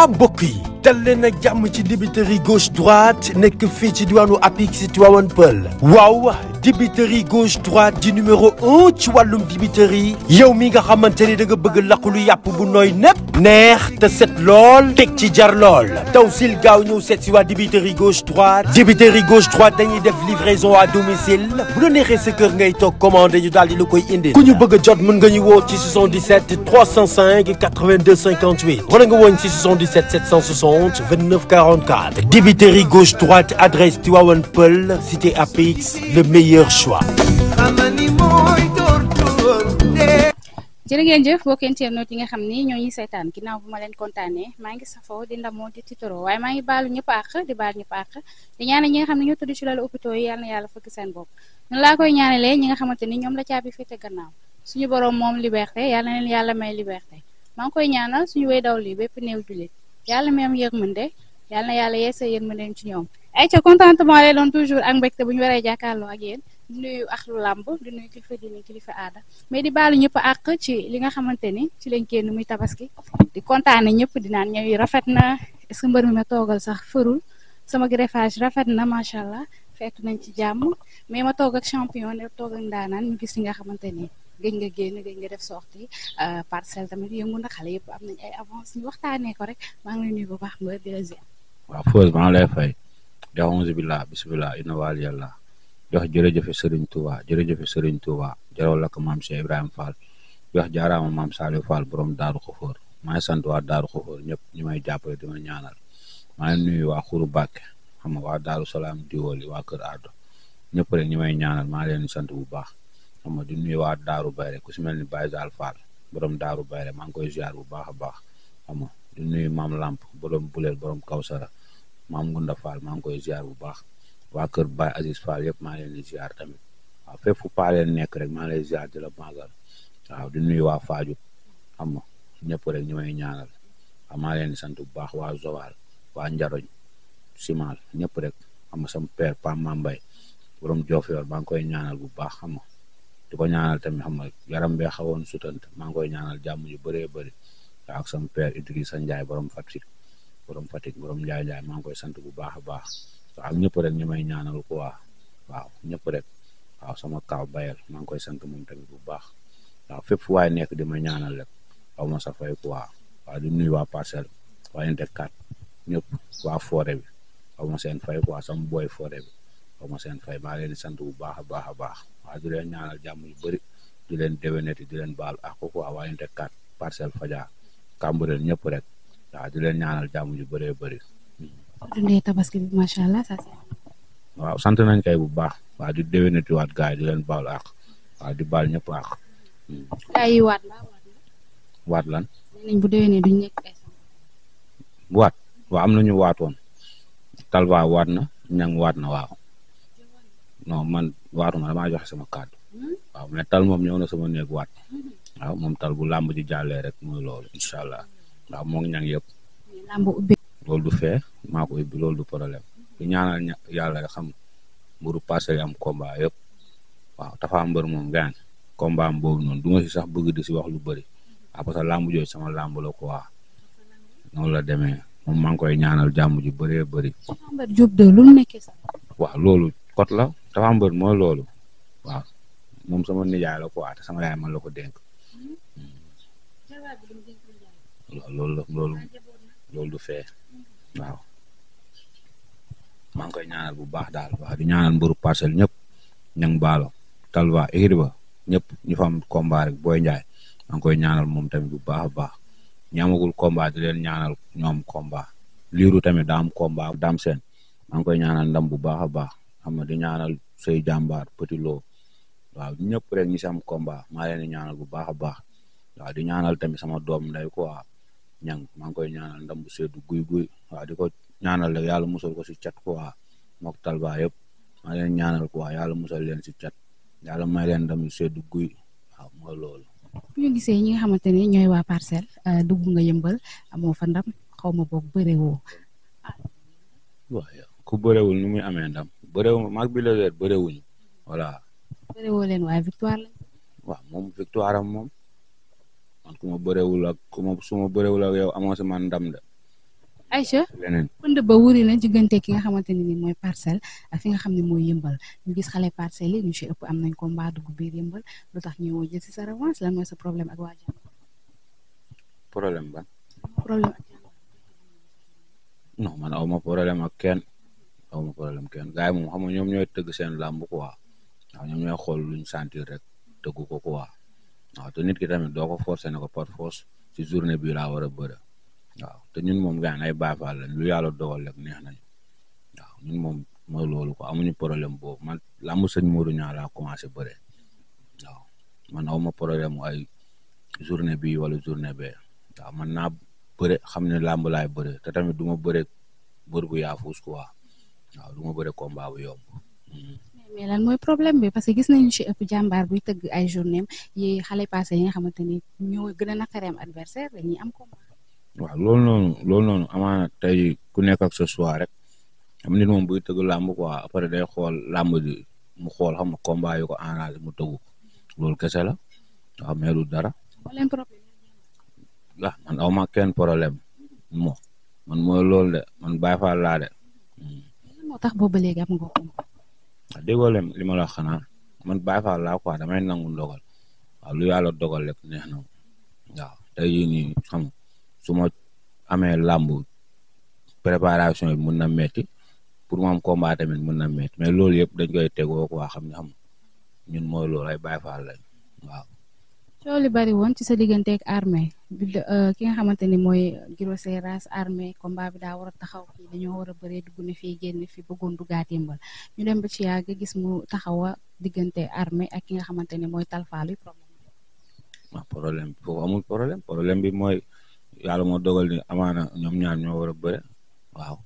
mbokk yi dal leen ak jàmm ci dibiteri gauche droite nekk fii ci diwaanu Apix Tivaouane Peulh waaw dibiteri gauche droite di numéro 1 ci wàllum dibiteri yow mi nga xamante ni da nga bëgg laqulu yàpp bu nooy nepp neex te set lool teg ci jar lool taw sil gaaw ñëw seet si waa dibiteri gauche droite dañuy def livraison à domicile bu la neexee sa kër ngay toog commandé ñu daal di la koy indil ku ñu bëgg a jot mën nga ñu woo ci 77 305 82 58 wala nga woon ci 77 760 29 44 dibiteri gauche droite adresse Tivaouane Peulh cité Apix le meilleur choix. jërë ngeen jëf bokk internet yi nga xam ni ñoo ñuy seetaan ginnaaw bu ma leen kontaanee maa ngi safoo di ndamoo di titoro waaye maa ngi baalu ñëpp àq di baal ñëpp àq di ñaanal ñi nga xam ne ñoo tëdd ci lalu hôpitaux yi yàlla na yàlla fëgg seen bopp ñun laa koy ñaanalee ñi nga xamante ni ñoom la caabi féete gannaaw suñu boroom moom liberté yàlla na leen yàlla may liberté maa ngi koy ñaanal suñu wéy daw lii bépp néew jullit yàlla mi am yërmande yàlla na yàlla yeesa yërmande ci ñoom ay ca contentement lay doon toujours ak mbégte bu ñu waree jàkkaarloo ak yéen di nuyu axlu làmb di nuyu kilifa diine kilifa aada mais di baalu ñëpp àq ci li nga xamante ni ci lañ génn muy tabaski di kontaane ñëpp di naan ñëw yi rafet na est-ce que mbër mi ma toogal sax fërul sama greffage rafet na macha allah feetu nañ ci jàmm mais ma toog ak champion ne toog ak ndaanaan ñu gis li nga xamante ni gëj nga génn gëj nga def sortie parcelle tamit yëngu na xale yëpp am nañ ay avance ñu waxtaanee ko rek maa ngi lay nuyu bu baax mbër di la ziar. waaw Feuze maa ngi lay fay di auzu billah bismillah inna wal yàlla wax jërëjëfe Serigne Touba jërëjëfe Serigne Touba jaraw la ko maam Cheikh Ibrahima Fall wax jaaraama maam Saliou Fall borom Daaru Xufoor maa ngi sant waa Daaru Xufoor ñëpp ñu may jàppale di ma ñaanal maa ngi nuyu waa Xuru Bàkke xam nga waa Daaru Salaam Diwali waa Kër Ardo ñëpp rek ñu may ñaanal maa leen sant bu baax xam nga di nuyu waa Daaru Bayre ku si mel ni Baye Zal Fall borom Daaru Bayre maa ngi koy ziar bu baax a baax xam nga di nuyu maam Lamp borom Buleel borom Kawsara maam Ngunda Fall maa ngi koy ziar bu baax waa kër Baye Aziz Fall yëpp maa ngi leen di ziar tamit waaw fépp fu paa leen nekk rek maa ngi lay ziar di la màggal waaw di nuyu waa Fadiouth xam nga ñëpp rek ñu may ñaanal waaw maa leen di sant bu baax waa Zowal waa Njaroñ Simal ñëpp rek xam nga sama père Pam Mambay borom Diofior maa ngi koy ñaanal bu baax xam nga di ko ñaanal tamit xam nga yaram bee xawoon sutant maa ngi koy ñaanal jàmm yu bëree bëri waaw ak sama père Idrissa Ndiaye borom Fatick borom Ndiaye Ndiaye maa ngi koy sant bu baax a baax. waaw ñëpp rek ñu may ñaanal ko waaw ñëpp rek waaw sama kaaw bayal maa ngi koy sant moom tamit bu baax waaw fépp fu waay nekk di ma ñaanal rek aw ma sa fay quoi waaw di nuyu waa Parcelles waa Unité 4 ñëpp waa forêt bi aw ma seen fay quoi sama booy forêt bi aw ma seen fay maa leen di sant bu baax a baax a baax waaw di leen ñaanal jàmm yu bëri di leen déwéneti di leen baal ak quoi waa Unité 4 Parcelles Fadia Cambérène ñëpp rek waaw di leen ñaanal jàmm yu bëree bëri. dundee tabaski bi macha allah waaw sant nañ kay bu baax waaw di déwénati waat gaay di leen baal ak waaw di baal ñëpp ak ay waat lan nañ bu déwénee duñ nekk waat waaw am nañu waatoon Talba waat na ñang waat na waaw non man waatuma damaa joxe sama kàddu waaw mais tal moom ñëw na sama néeg waat waaw moom tal bu làmb ji jàllee rek mooy loolu incha allah waaw moo ngi ñang yëpp loolu du fee maa ko ubbi loolu du problème di ñaanal yàlla rek xam mburu Parcelles yi am combat yëpp waaw Tapha Mbeur moom gaañ combat am boobu noonu du ma si sax bëgg di si wax lu bëri parce que làmb jooju sama làmb la quoi noonu la demee moom maa ngi koy ñaanal jàmm ju bëree bëri. waaw loolu kot la Tapha Mbeur mooy loolu waaw moom sama nijaay la quoi te sama yaay man la ko dénk loolu du fee waaw maa ngi koy ñaanal bu baax daal wax di ñaanal mbëru Parcelles ñëpp ñang baalo Talba équipe ba ñëpp ñu fa am combat rek Boy Ndiaye maa ngi koy ñaanal moom tamit bu baax a baax ñaamagul combat di leen ñaanal ñoom combat liiru tamit daa am combat daam seen maa ngi koy ñaanal ndam bu baax a baax xam nga di ñaanal Sey Jàmbaar Petit Lo waaw ñëpp rek ñi si am combat maa leen di ñaanal bu baax a baax waaw di ñaanal tamit sama doom nday quoi ñang maa ngi koy ñaanal ndam bu seddu guy waaw di ko ñaanal rek yàlla musal ko si cat quoi mook Talba yëpp maa leen ñaanal quoi yàlla musal leen si cat yàlla may leen ndam yu seddu guy waaw mooy loolu. ñu gisee ñi nga xamante ni ñooy waa Parcelles dugg nga yëmbal amoo fa ndam xaw ma boog bërewoo. waaw ku bërewul nu muy amee ndam bërewul maag bi la weer bërewuñu voilà. bërewoo leen waaye victoire lañ. waaw moom victoire am moom man ku ma bërewul ak su ma bërewul ak yow amoo si man ndam de Aïcha leneen. pënd ba wuri na diggante ki nga xamante ne ni mooy parcelle ak fi nga xam ne mooy yëmbal ñu gis xale parcelle yi ñu ci ëpp am nañ combat dugg biir yëmbal lu tax ñëwoo jël si sa revanche lan mooy sa problème ak waa jàmm problème ban. problème ak non man aw ma problème ak kenn aw ma problème kenn gars yi moom xam nga ñoom ñooy tëgg seen làmb quoi waaw ñoom ñooy xool luñ sentir rek tëggu ko quoi waaw te nit ki tamit doo ko forcer ne ko par force ci journée bii laa war a bëre waaw te ñun moom gars ay Baay Faal lañ lu yàlla dogal rek neex nañu waaw ñun moom mooy loolu quoi amuñu problème boobu man làmb sëñ Modou Niang laa commencé bëre waaw man aw ma problème ay journée bii wala journée bee waaw man naa bëre xam ne làmb laay bëre te tamit du ma bëre bër bu yaafuus quoi waaw du ma bëre combat bu yomb. mais lan mooy problème bi parce que gis nañu ci ëpp jàmbaar buy tëgg ay journée yi xale passé yi nga xamante ni ñoo gën a naqareem adversaire dañuy am combat. waaw loolu noonu amaana tey ku nekk ak ce soir rek am nit moom buy tëgg làmb quoi après day xool làmb ji mu xool xam nga combat yu ko arrangé mu tëggu loolu kese la waaw mais du dara. leen problème. waaw man aw ma kenn problème man mooy loolu de man Baay Faal laa de. moo tax boobu ba léegi am nga ko. déggoo leen li ma la wax xanaa man Baay Faal laa quoi damay nangu ndogal waaw lu yàlla dogal rek neex na waaw tey jii nii xam su ma amee làmb préparation yi mun na metti pour mu am combat tamit mun na metti mais loolu yëpp dañ koy tegoo quoi xam ne xam ñun mooy loolu ay Baay Faal lañ waaw. coow li bari woon ci sa digganteeg armée ki nga xamante ni mooy Guiro Seras armée combat bi daa war a taxaw kii dañoo war a bëree dugg na fii génn fi bëggoon duggaat yëmbal ñu dem ba ci yàgg gis mu taxawa diggante armée ak ki nga xamante ni mooy Talfa luy problème bi. waaw problème foofu amul problème bi mooy yàlla moo dogal ni amaana ñoom ñaar ñoo war a bëre waaw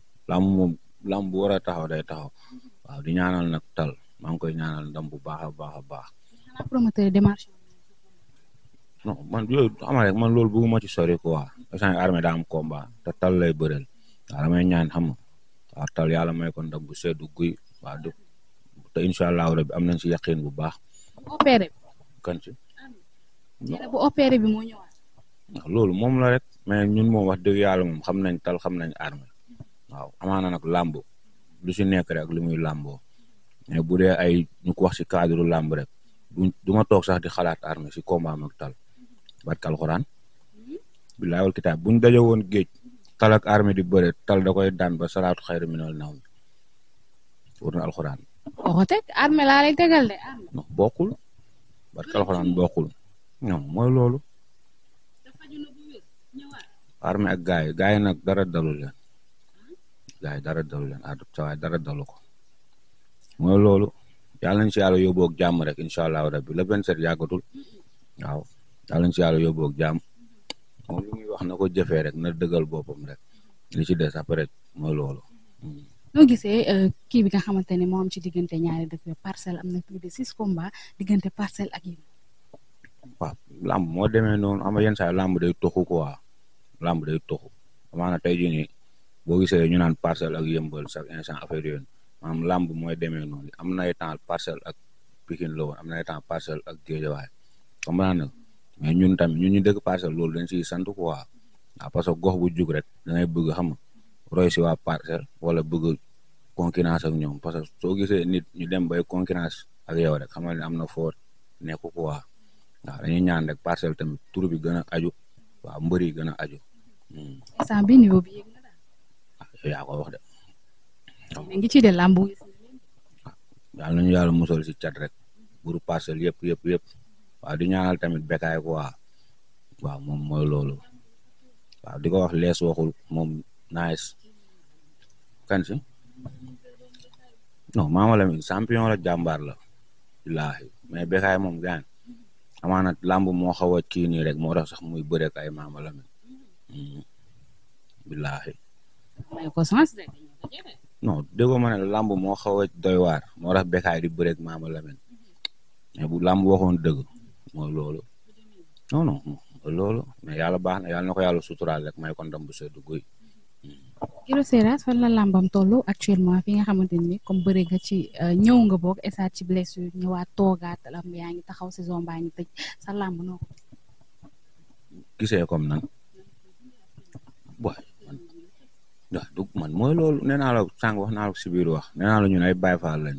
lamb bu war a taxaw day taxaw waaw di ñaanal nag Tal maa ngi koy ñaanal ndam bu baax a baax a baax. xanaa promoteur démarche. non man yooyu xam rek man loolu bëgguma ci sori quoi instant armée daa am combat te Tal lay bëreel waaw damay ñaan xam nga waaw Tal yàlla may ko ndam bu seddu guy waaw te incha allah rabbi am nañ ci yaqin bu baax. opéré bi. kan ci. bu opéré bi moo ñëwaat. waaw loolu moom la rek mais ñun moom wax dëgg yàlla moom xam nañ Tal xam nañ armée waaw amaana nag làmb lu ci nekk rek li muy làmboo mais bu dee ay ñu ko wax ci cadre làmb rek du ma toog sax di xalaat armée ci combat am ak Tal. barke alxuraan billaay wal kitaab buñ daje woon géej Tal ak armée di bëre Tal da koy daan ba salaatu xayri minal nawm wóor na alxuraan. waxo teg armée laa lay tegal de armée. non bokkul barke alxuraan bokkul non mooy loolu. armée ak gaay yi nag dara dalul leen gaay dara dalul leen dara dalu ko mooy loolu yàlla nañ ci yàlla yóbbu ak jàmm rek incha allahu rabbi le 27 yàggatul waaw. yàlla nañ ci yàlla yóbbu ak jàmm moom lu muy wax na ko jëfee rek na dëggal boppam rek li ci des après mooy loolu. noo gisee kii bi nga xamante ne moo am ci diggante ñaari dëkk parcelle am na plus de 6 combats diggante parcelle ak yéen. waaw làmb moo demee noonu ama yenn saa làmb day toxu quoi làmb day toxu amaana tey jii nii boo gisee ñu naan parcelle ak yëmbal chaque instant affaire yooyu maanaam làmb mooy demee noonu am na ay temps parcelle ak Pikine la woon am na ay temps parcelle ak Guédiawaye comme maanaam mais ñun tamit ñu dëkk parcelle loolu dañ ciy sant quoi waaw parce que gox bu jug rek da ngay bëgg xam roy si waa parcelle wala bëgg concurrence ak ñoom parce que soo gisee nit ñu dem bay concurrence ak yow rek xamal ne am na foo nekk quoi waaw dañuy ñaan rek parcelle tamit tur bi gën a aju waaw mbër yi gën a aju. instant bi niveau bi yëg na daal. yaa ko wax de. mais ngi ci de làmb. yàlla nañu yàlla musal si cat rek buru parcelle yëpp. waaw di ñaanal tamit Bécaye quoi waaw moom mooy loolu waaw di ko wax lees waxul moom nice kan si non Mama Lamine champion la jàmbaar la billaahi mais Bécaye moom gaan amaana làmb moo xaw a kii nii rek moo tax sax muy bëre ak ay Mama Lamine billaahi non déggoo ma ne làmb moo xaw a doy waar moo tax Bécaye di bëre ak Mama Lamine mais bu làmb waxoon dëgg mooy loolu non loolu mais yàlla baax na yàlla na ko yàlla suturaal rek may ko ndam bu seddu guy. Guiro Seras fan la làmbam toll actuellement fi nga xamante ni comme bëre nga ci ñëw nga boog esaat ci blessure ñëwaat toogaat lamb yaa ngi taxaw saison baa ngi tëj sa làmb noo ko gisee comme nan boy man mooy loolu nee naa la sànq wax naa la si biir wax nee naa la ñun ay Baye Fall lañ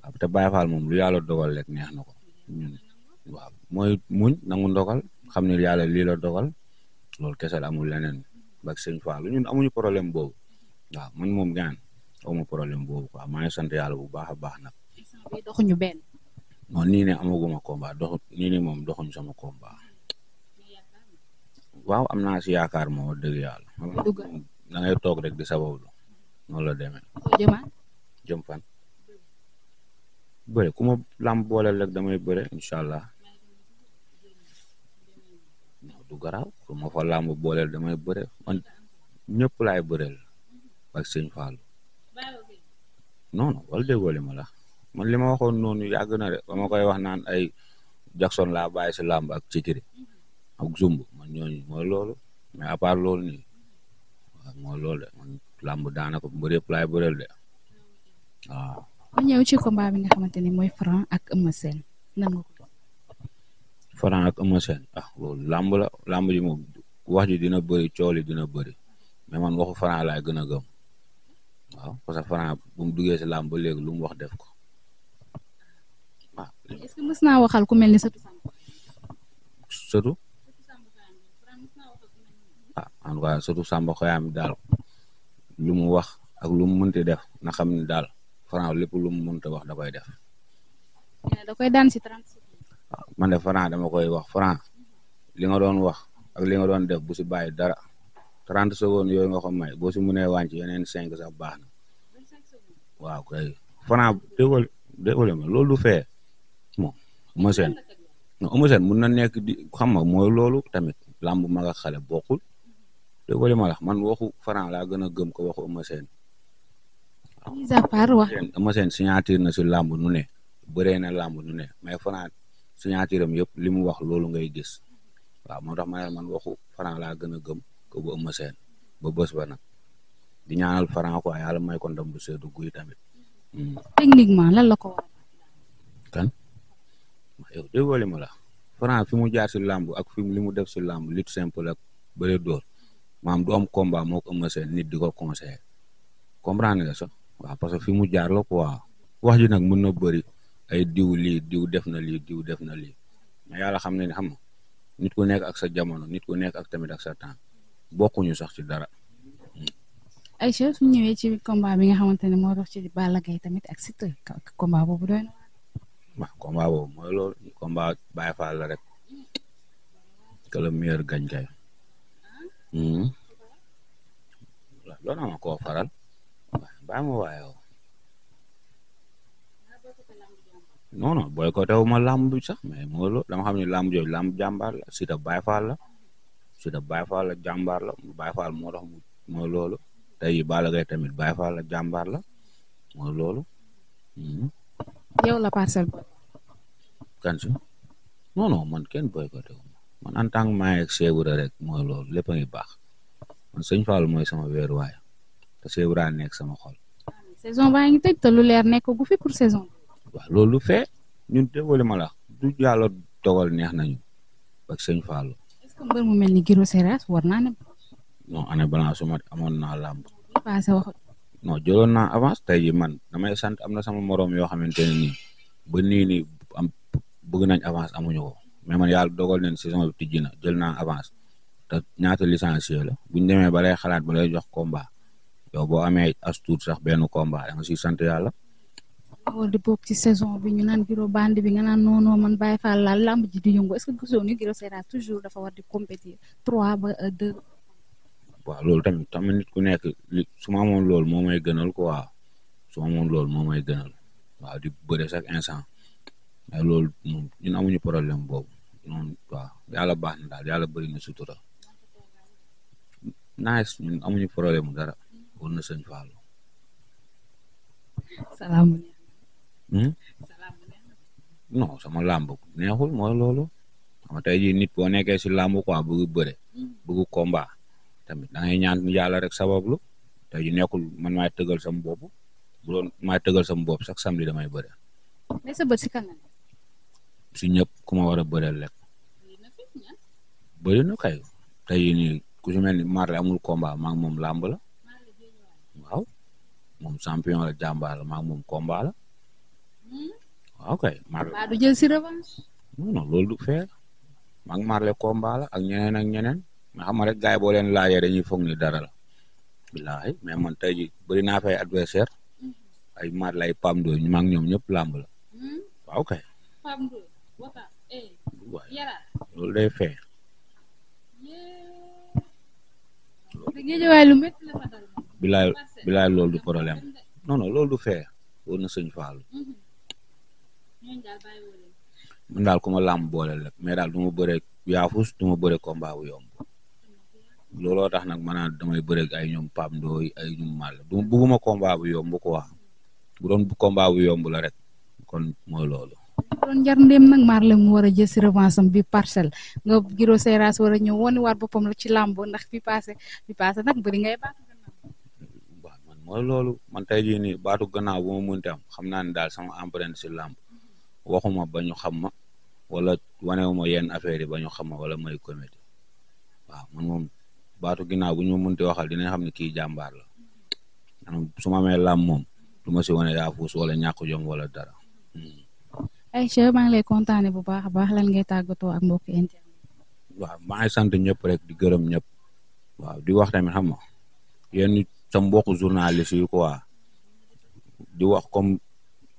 waaw te Baye Fall moom lu yàlla dogal rek neex na ko ñun waaw mooy muñ nangu ndogal xam ne yàlla lii la dogal loolu kese la amul leneen bak sëñ Fall ñun amuñu problème boobu waaw man moom gaan amu problème boobu quoi maa ngi sant yàlla bu baax a baax nag. doxuñu benn. non nii ne amaguma combat nii ne moom doxuñu sama combat waaw am naa si yaakaar moo wax dëgg yàlla. da ngay toog rek di sabablu noonu la demee. jëm fan. bëre ku ma làmb booleel rek damay bëre incha allah. du garaaw ku ma fa làmb booleel damay bëre man ñëpp laay bëreel ak sëñ Fall. non non wala déggoo li ma la man li ma waxoon noonu yàgg na de ba ma koy wax naan ay Jackson laa bàyyi si làmb ak Cikiri ak Zumb man ñooñu mooy loolu mais à part loolu nii waaw mooy loolu de man làmb daanaka mbër yëpp laay bëreel de waaw. ma ñëw ci combat bi nga xamante ni mooy Franc ak Eumeu Sène nan nga ko. Franc ak Eumeu Sène ah loolu làmb la làmb ji moom wax ji dina bëri coow li dina bëri mais man waxu Franc laay gën a gëm waaw parce que Franc bu mu duggee si làmb ba léegi lu mu wax def ko waaw. est-ce que mës naa waxal ku mel ni Sëtu Samba. Sëtu ah en tout cas Sëtu Samba xoyaam daal lu mu wax ak lu mu mënti def na xam ne daal Franc lépp lu mu mënta wax da koy def. da koy daan si 30 secondes. waaw man de Franc dama koy wax Franc li nga doon wax ak li nga doon def bu si bàyyi dara 30 secondes yooyu nga ko may boo si mënee wànc yeneen 5 sax baax na waaw kay Franc déggoo ma loolu du fee bon Eumeu Sène non Eumeu Sène mun na nekk di xam nga mooy loolu tamit làmb mag ak xale bokkul déggoo ma la man waxu Franc laa gën a gëm ko waxu Eumeu Sène waaw. mis à part wax Eumeu Sène signature na si làmb nu ne bëree na làmb nu ne mais Franc signature am yëpp li mu wax loolu ngay gis waaw moo tax ma ne man waxu Franc laa gën a gëm ko bu Eumeu Sène ba bës ba nag di ñaanal Franc quoi yàlla may ko ndam bu seddu guy tamit. techniquement lan la ko war. kan yow déggoo li ma la Franc fi mu jaar si làmb ak fi li mu def si làmb lutte simple ak bëre dóor maam du am combat moo ko Eumeu Sène nit di ko conseillé comprendre nga sax waaw parce que fi mu jaar la quoi wax ji nag mën na bëri ay diw lii diw def na lii diw def na lii mais yàlla xam ne xam nga nit ku nekk ak sa jamono nit ku nekk ak tamit ak sa temps bokkuñu sax ci dara. Aïcha su ñëwee ci combat bi nga xamante ne moo dox ci Balla Gaye tamit ak Siteu combat boobu doy na. waaw combat boobu mooy loolu combat Baye Fall la rek que le meilleur gagne kay. loolu na ma koo faral bàyyi ma waaye yow non non boycotté wu ma làmb bi sax mais mooy loolu dama xam ne làmb jooju làmb jàmbaar la Siteu Baye Fall la Siteu Baye Fall la jàmbaar la Baye Fall moo tax mooy loolu tey Balla Gaye tamit Baye Fall la jàmbaar la mooy loolu. yow la parcelle boy. kan si non non man kenn boycotté wu ma man en tant que maay ak Cheikh rek mooy loolu lépp a ngi baax man sëñ Fall mooy sama wéeruwaay te Cheikh Ibra nekk sama xol. saison baa ngi tëj te lu leer nekk gu fi pour saison. waaw loolu fee ñun déggoo ma la du yàlla dogal neex nañu ak sëñ Fall. est-ce que mbër mu mel ni Guiro Seras war naa ne. non année balance su ma amoon naa làmb. passé wax. non jëloon naa avance tey jii man damay sant am na sama morom yoo xamante ne nii ba nii am bëgg nañ avance amuñu ko mais man yàlla dogal nañ saison bi tijji na jël naa avance te ñaata licencié la buñ demee ba lay xalaat ba lay jox combat yow boo amee as tuut sax benn combat da nga siy sant yàlla. war di bokk ci saison bi ñu naan Guiro bande bi nga naan non man Baye Fall laal lamb ji di yëngu est-ce que gisoo ni Guiro Seras toujours dafa war di compétir 3 ba 2. waaw loolu tamit nit ku nekk su ma amoon loolu moo may gënal quoi su ma amoon loolu moo may gënal waaw di bëre chaque instant mais loolu moom ñun amuñu problème boobu noonu waaw yàlla baax na daal yàlla bëri na sutura nice ñun amuñu problème mu dara war na sëñ Fallou. salaamaaleykum. non sama làmb neexul mooy loolu xam nga tey jii nit boo nekkee si làmb quoi bëgg bëre bëgg combat tamit da ngay ñaan yàlla rek sabablu tey jii nekkul man maay tëgal sama bopp bu doon maay tëgal sama bopp sax samedi damay bëre. mais sa bët si kan la. si ñëpp ku ma war a bëreel rek bëri na kay tey jii nii ku si mel ni Marley amul combat maa ngi moom làmb la moom champion la jàmbaar la maa ngi moom combat la waaw kay. waa du jël si revanche. non loolu du feer maa ngi Marley combat la ak ñeneen ak ñeneen mais xam nga rek gars yi boo leen laajee dañuy foog ni dara la billaahi mais man tey ji bëri naa fay adversaire ay Marley ay Pam Doy maa ngi ñoom ñëpp làmb la waaw kay. Pam Doy wata yara loolu day fee. géejewaay lu métti la fa dal. bilaay loolu du problème non loolu du fee wóor na sëñ Fallou man daal ku ma làmb boole rek mais daal du ma bëre yaafus du ma bëre combat bu yomb looloo tax nag ma naan damay bëre ay ñoom Pam Doy ay ñoom Mal du ma bëgguma combat bu yomb quoi bu doon combat bu yomb la rek kon mooy loolu. doon jar ndéem nag Marley mu war a jël si revanche am bi parcelle nga Guiro Seras war a ñëw wane waat boppam la ci làmb ndax bi passé nag bëri ngay baatu gannaaw. waaw man mooy loolu man tey jii nii baatu gannaaw bu ma mënti am xam naa ne daal sama empreinte si làmb waxuma ba ñu xam ma wala wanewuma yenn affaire yi ba ñu xam ma wala may comédie waaw man moom baatu ginnaaw bu ñu ma mënti waxal dinañ xam ne kii jàmbaar la su ma amee làmb moom du ma si wane yaafus wala ñàkk jom wala dara. Aïcha maa ngi lay kontaane bu baax a baax lan ngay tàggatoo ak mbokk internet. waaw maa ngi sant ñëpp rek di gërëm ñëpp waaw di wax tamit xam nga yéen sa mbokk journaliste yi quoi di wax comme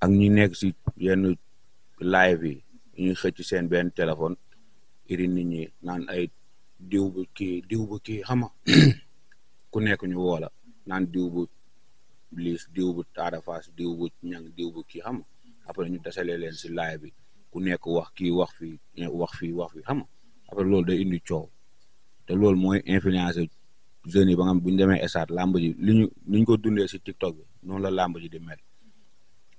ak ñi nekk si yenn live yi ñuy xëcc seen benn téléphone iri nit ñi naan ay diw bu kii xam nga ku nekk ñu woola naan diw bu liis diw bu Ada Fass diw bu ñang diw bu kii xam nga après ñu desalee leen si live bi ku nekk wax kii wax fii xam nga après loolu day indi coow te loolu mooy influencer jeunes yi ba nga bu ñu demee stade làmb ji li ñu ko dundee si TikTok bi noonu la làmb ji di mel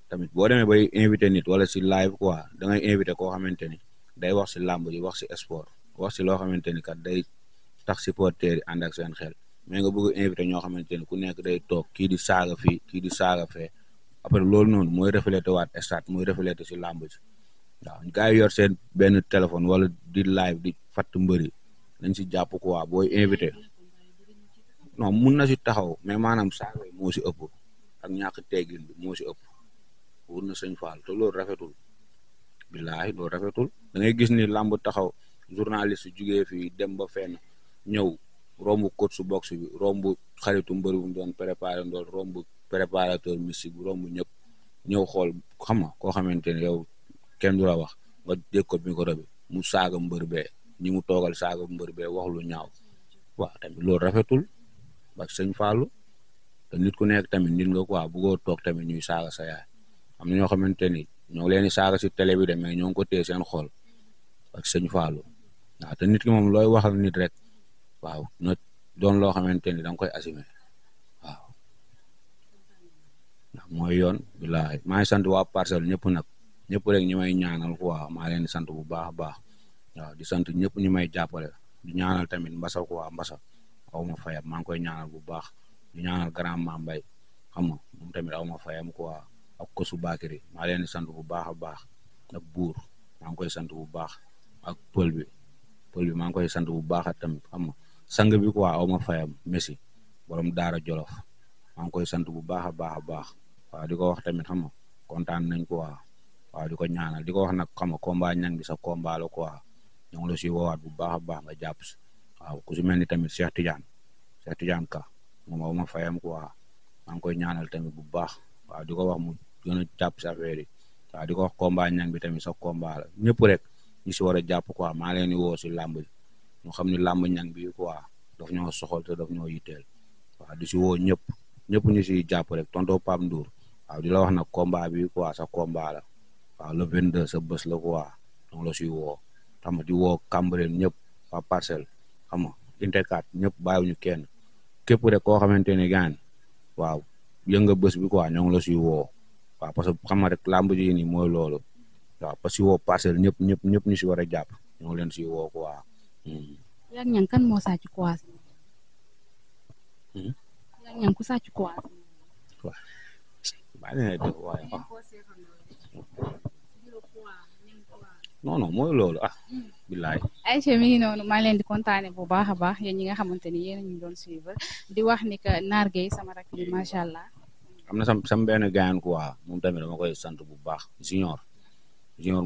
tamit boo demee bay invité nit wala si live quoi da ngay invité koo xamante ni day wax si làmb ji wax si sport wax si loo xamante ni kat day tax supporters yi ànd ak seen xel mais nga bëgg invité ñoo xamante ni ku nekk day toog kii di saaga fii kii di saaga fee après loolu noonu mooy reflété waat stade mooy reflété si làmb ji waaw gars yi yor seen benn téléphone wala di live di fatt mbëri dañ si jàpp quoi booy invité non mun na si taxaw mais maanaam saaga yi moo si ëpp ak ñàkk teggin bi moo si ëpp wur na sëñ Fall te loolu rafetul billaahi loolu rafetul da ngay gis ni làmb taxaw journaliste jugee fii dem ba fenn ñëw romb coach su box bi romb xaritu mbëri bu mu doon préparé ndool romb préparateur mystique bi romb ñëpp ñëw xool xam nga koo xamante ne yow kenn du la wax nga dégg ko micro bi mu saaga mbër bee ñi mu toogal saaga mbër bee wax lu ñaaw waaw tamit loolu rafetul ba sëñ Fallou te nit ku nekk tamit nit nga quoi bëggoo toog tamit ñuy saaga sa yaay am na ñoo xamante ni ñoo leen di saaga si télé bi de mais ñoo ngi ko téye seen xol ak sëñ Fallou waaw te nit ki moom looy waxal nit rek waaw na doon loo xamante ni da nga koy assumer waaw ndax mooy yoon billaahi maa ngi sant waa Parcelles ñëpp nag ñëpp rek ñi may ñaanal quoi maa leen di sant bu baax a baax waaw di sant ñëpp ñi may jàppale di ñaanal tamit Mbasa quoi Mbasa aw ma fayam maa ngi koy ñaanal bu baax di ñaanal grand Mambay xam nga moom tamit aw ma fayam quoi ak Kosu Bakiri maa leen di sant bu baax a baax ak buur maa ngi koy sant bu baax ak pël bi maa ngi koy sant bu baax ak tamit xam nga sang bi quoi aw ma fayam Messi borom Daara Jolof maa ngi koy sant bu baax a baax a baax waaw di ko wax tamit xam nga kontaan nañ quoi waaw di ko ñaanal di ko wax nag xam nga combat ñang bi sa combat la quoi ñoo ngi la si woowaat bu baax a baax nga jàpp si waaw ku si mel ni tamit Cheikh Tidiane Ka moom aw ma fayam quoi maa ngi koy ñaanal tamit bu baax waaw di ko wax mu gën a jàpp si affaire yi waaw di ko wax combat ñang bi tamit sa combat la ñëpp rek ñu si war a jàpp quoi maa leen di woo si làmb ji ñu xam ni làmb ñang bi quoi daf ñoo soxal te daf ñoo yitteel waaw di si woo ñëpp ñu si jàpp rek tonton Pape Ndour waaw di la wax nag combat bi quoi sa combat la waaw le 22 sa bés la quoi donc la si woo xam nga di woo Cambérène ñëpp waa Parcelles xam nga Intecat ñëpp bàyyiwuñu kenn képp rek koo xamante ne gaan waaw yënga bés bi quoi ñoo ngi la si woo waaw parce que xam nga rek làmb ji nii mooy loolu waaw parce que woo Parcelles ñëpp ñu si war a jàpp ñoo ngi leen si woo quoi. yaa ñang kan moo sàcc kuwaas. yaa ñang ku sàcc kuwaas. waaw bàyyi na def waaye non mooy loolu billaay. Aïcha mi ngi noonu maa leen di kontaane bu baax a baax yéen ñi nga xamante ni yéen ñu doon suivre di wax ni que Naar Gueye sama rakk bi macha allah am na sam benn gaayan quoi moom tamit dama koy sant bu baax junior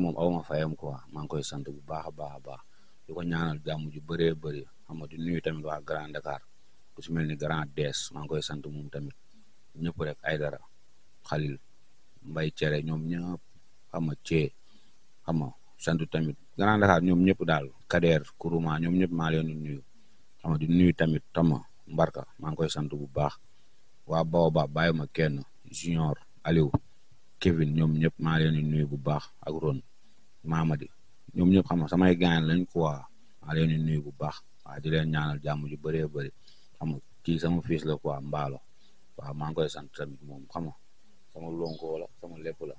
moom awma fayam quoi maa ngi koy sant bu baax a baax a baax di ko ñaanal jàmm ju bëree bëri xam nga di nuyu tamit waa Grand Dakar ku si mel ni Grand Des maa ngi koy sant moom tamit ñëpp rek ay dara Xalil Mbay Cere ñoom ñëpp xam nga cee xam nga sant tamit Grand Dakar ñoom ñëpp daal Kader Kuruma ñoom ñëpp maa leen di nuyu xam nga di nuyu tamit tama Mbarka maa ngi koy sant bu baax waa Baoba bàyyi ma kenn Junior Aliou Kevin ñoom ñëpp maa leen di nuyu bu baax ak Ron Mamadi ñoom ñëpp xam nga samay gaañ lañ quoi maa leen di nuyu bu baax waaw di leen ñaanal jàmm ju bëree bëri xam nga kii sama fils la quoi Mbaalo waaw maa ngi koy sant tamit moom xam nga sama lonko la sama lépp la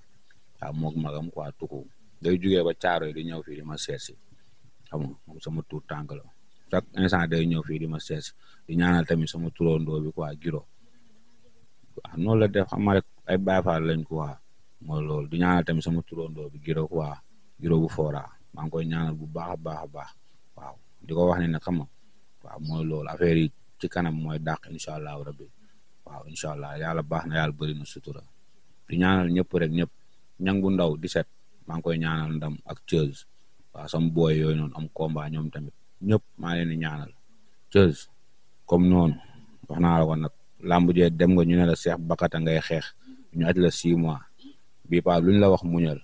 waaw moog magam quoi tuku day jugee ba caaro yi di ñëw fii di ma seet si xam nga moom sama tuur tànk la chaque instant day ñëw fii di ma seet si di ñaanal tamit sama turandoo bi quoi Giro waaw noonu la def xam nga rek ay Baay Faal lañ quoi mooy loolu di ñaanal tamit sama turandoo bi Giro quoi Giro bu Fora maa ngi koy ñaanal bu baax a baax a baax waaw di ko wax ne nag xam nga waaw mooy loolu affaire yi ci kanam mooy dàq incha allahu rabbi waaw incha allah yàlla baax na yàlla bëri na sutura di ñaanal ñëpp rek ñëpp ñang bu ndaw 17 maa ngi koy ñaanal ndam ak Thieuze waaw sama booy yooyu noonu am combat ñoom tamit ñëpp maa leen di ñaanal Thieuze comme noonu wax naa la ko nag làmb jee dem nga ñu ne la Cheikh Bakata ngay xeex ñu aj la 6 mois bii pa luñ la wax muñal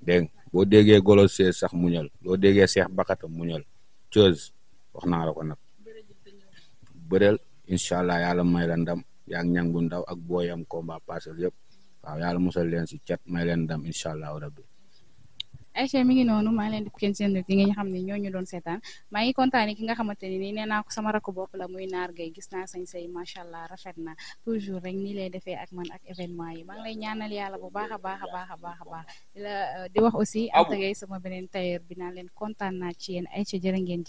dégg boo déggee golo see sax muñal loo déggee Cheikh Bakata muñal Thieuze wax naa la ko nag bëreel incha allah yàlla may la ndam yaa ngi ñang bu ndaw ak booyam combat passé yëpp waaw yàlla musal leen si cat may leen ndam incha allah rabbi Aïcha mi ngi noonu maa ngi leen di kenn seen yi nga xam ne ñoo ñu doon seetaan maa ngi kontaan ki nga xamante ne nii nee naa ko sama rakk bopp la muy Naar Gueye gis naa sañ say macha allah rafet na toujours rek nii lay defee ak man ak événement yi maa ngi lay ñaanal yàlla bu baax a baax a baax a baax a baax di wax aussi Anta Gueye sama beneen tailleur bi naa leen kontaan naa ci yéen Aïcha jërë ngeen jëf